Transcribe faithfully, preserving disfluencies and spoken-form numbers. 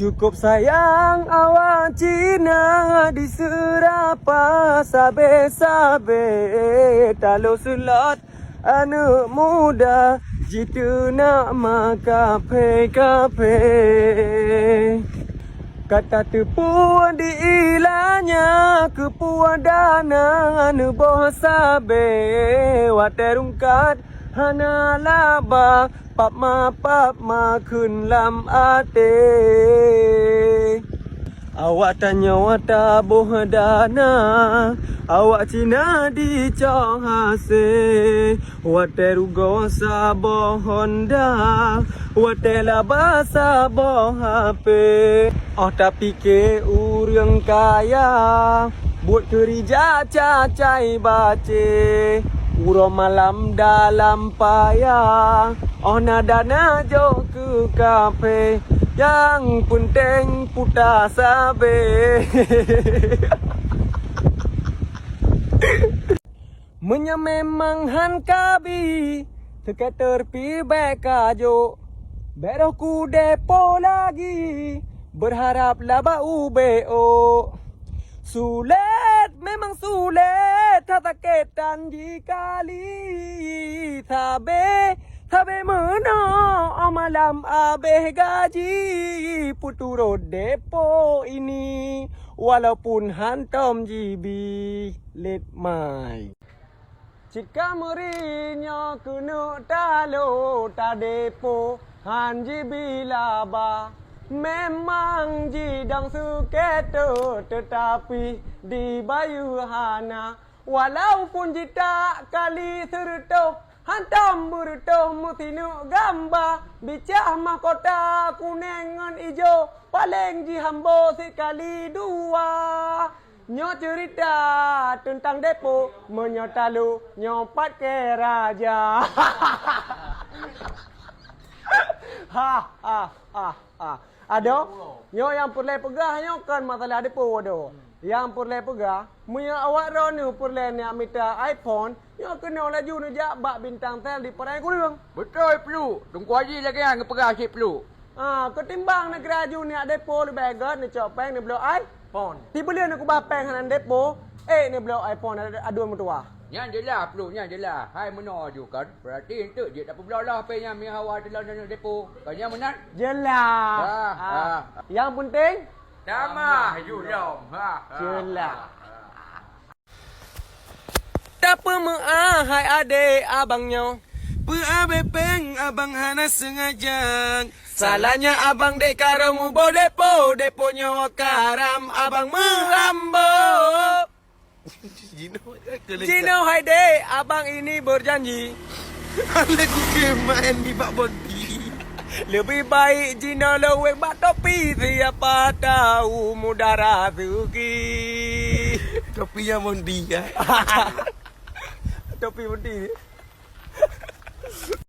Cukup sayang awak Cina diseurapa sabe-sabe, talo seulot aneuk muda jiteunak ma kaphé-kaphé. Ka tateupeue di ilanya keupeue dana neuboh sabe, watée rungkat hana laba, pap ma, pap ma kheun lam até. Awak tanyoe taboh dana, awak Cina dicok hasé. Watée rugoe saboh Honda, watée laba saboh H P. Óh tapike ureuëng kaya, buet keurija cacai bacé. Uroe malam dalam paya, óh na dana jok keu kaphé. Nyang peunteng puta sabe. Meunyoe memang han kabi, teuketer pih bék kajok. Bék roh ku depo lagi, beurharab laba ubé ôk. Sulet, memang sulet, that sakét tan jikali. Sabe, sabe meunoe, óh malam abéh gaji, peuturot depo ini, walaupun hantom jibi. Let mai. Cit ka meuri nyoe keuneuk talo tadepo han jibi laba. Memang jidong seukeute, teutapi dibayeue hana. Walaupun jitak kali seureutôh, hantom beureutôh meusineuk gamba. Bicah mahkota kuneng ngon ijo, paleng jihambo sikali dua. Nyoe ceurita teuntang depo, meunyoe talo nyoe pat keu raja. Ha, ha, ha, ha. Adoe, nyoe nyang peureulée peugah nyoe kon masalah depo, adoe. Nyang peureulée peugah, meunyoe awak droeneuh peureulée neujak mita iPhone, nyoe keunoe laju neujak bak Bintang Sel di Padang Kureueng. Beutôi, Pluek. Teungku Haji lagée nyan geupeugah cit, Pluek. Ah, keutimbang neukira laju neujak depo leubeh gét neucok péng neubloe iPhone. Sibuleuen neukeubah péng hana depo, ék neubloe iPhone ad-, aduen meutuwah. Nyan jeulaih, Pluek, nyan jeulaih. Hai meunoe ju kon, beurati eunteuk jeuet tapeubloe lom péng nyan meuhawa teulon deungon depo. Kon nyan meunan? Jeulaih. Ah, ah. Nyang peunteng? Tamah ju lom. Ha, ha. Jeulaih. Tapeumeu'ah hai adék abang nyoe. Peuabée péng abang hana seungaja. Salahnya abang dek ka muboh depo, depo nyoe karam abang meuhambo. Jinoe hai dek abang ini berjanji. Lagu kemain di Pak Bonti. Lebih baik jinoe leweng bak topi, siapa tahu mudah rezeki. Topinya Mondi, ya. Topi Mondi.